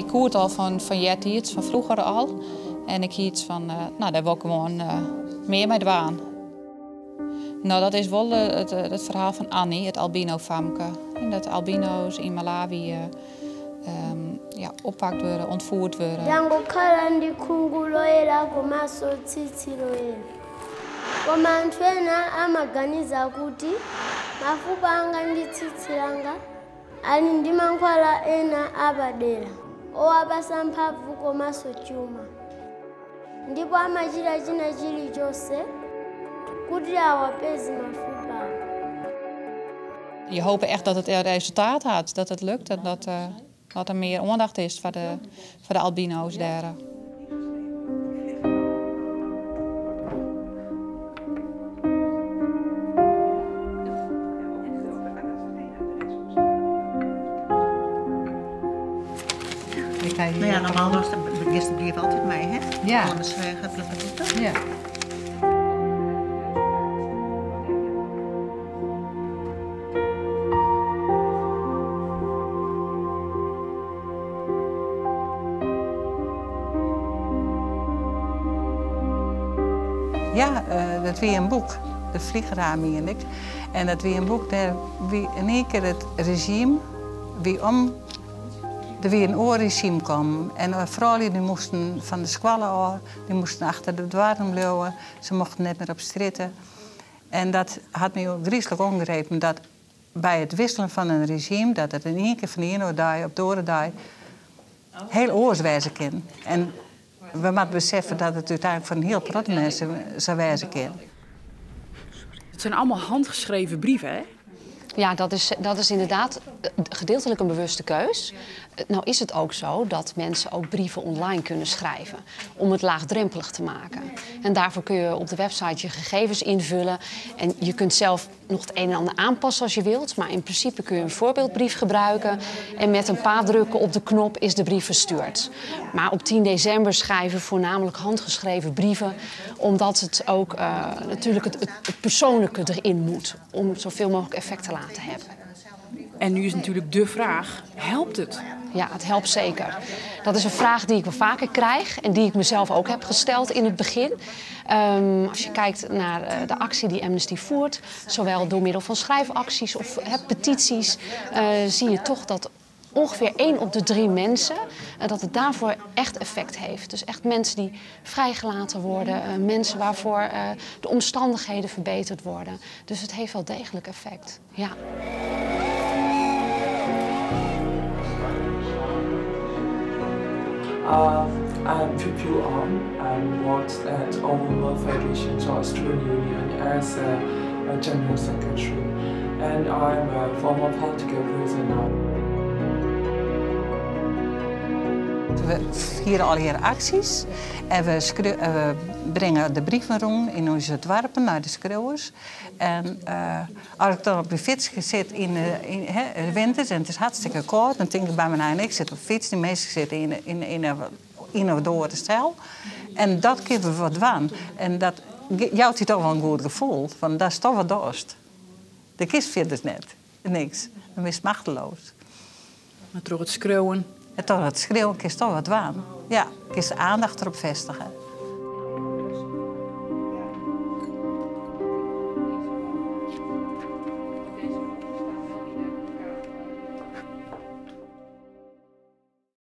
Ik koe it al fan eartiids, fan froeger al. En ik hie yts fan, no, dêr wol ik gewoan mear mei dwaan. No, dat is wol it ferhaal fan Annie, it albino-famke. Dat albino's yn Malawi ja, oppakt wurde, ûntfierd wurde. Ndangokhala ndi khungu loyera komanso tsitsi loyera. Koma anthu ena amaganiza kuti mafupa anga ndi tsitsi langa ali ndi mankhwala ena apadera owapasa mphamvu komanso chuma. Ndipo amachita china chilichonse kuti awapeze mafupawo. Je hoopt echt dat het resultaat hat, dat it lukt en dat der mear oandacht is foar de albino's dêr. Nou ja, normaal was de eerste brief altyd mei, hè? Ja. Anders gaat het toch? Ja. Ja, dat wie in boek. De Vliegraam en ik. En dat wie in boek dêr wie yn ien kear it rezjym wie om. Der wie in oar rezjym kommen. En de froulju dy moasten fan de skoalle ôf, dy moasten achter de doarren bliuwe. Se mochten net mear op strjitte. En dat hat my gryslik oangrepen dat by it wikseljen fan in rezjym, dat it yn ien kear fan de iene dei op de oare dei hiel oars wêze kin. En we moatte beseffe dat it úteinlik foar in hiel protte minsken sa wêze kin. Het zijn allemaal handgeschreven brieven, hè? Ja, dat is inderdaad gedeeltelijk een bewuste keus. Nou is het ook zo dat mensen ook brieven online kunnen schrijven. Om het laagdrempelig te maken. En daarvoor kun je op de website je gegevens invullen. En je kunt zelf nog het een en ander aanpassen als je wilt. Maar in principe kun je een voorbeeldbrief gebruiken. En met een paar drukken op de knop is de brief verstuurd. Maar op 10 december schrijven we voornamelijk handgeschreven brieven. Omdat het ook natuurlijk het persoonlijke erin moet. Om zoveel mogelijk effect te laten hebben. En nu is natuurlijk de vraag, helpt het? Ja, het helpt zeker. Dat is een vraag die ik wel vaker krijg en die ik mezelf ook heb gesteld in het begin. Als je kijkt naar de actie die Amnesty voert, zowel door middel van schrijfacties of petities, zie je toch dat ongeveer 1 op de 3 mensen, dat het daarvoor echt effect heeft. Dus echt mensen die vrijgelaten worden, mensen waarvoor de omstandigheden verbeterd worden. Dus het heeft wel degelijk effect, ja. I'm Phyu Phyu Aung. I worked at All Women Federation Australian Union as a general secretary, and I'm a former political prisoner. We fiere allegear aksjes en we bringe de brieven rûn yn ús doarpen nei de skriuwers. En as ik dan op de fyts sit yn de winters en it is hartstikke kâld, dan tink ik by my, ik sit op de fyts, dy minsken sitte yn in doare sel. En dat kinne we wat dwaan. En dat jout dy dochs wol in goed gefoel, fan dat is dochs wat dochst. De kinst fierder net, niks. Dan bist machteleas. Mar troch it skriuwen? En troch it skriuwen kinst dochs wat dwaan. Ja, kinst de oandacht derop fêstigje.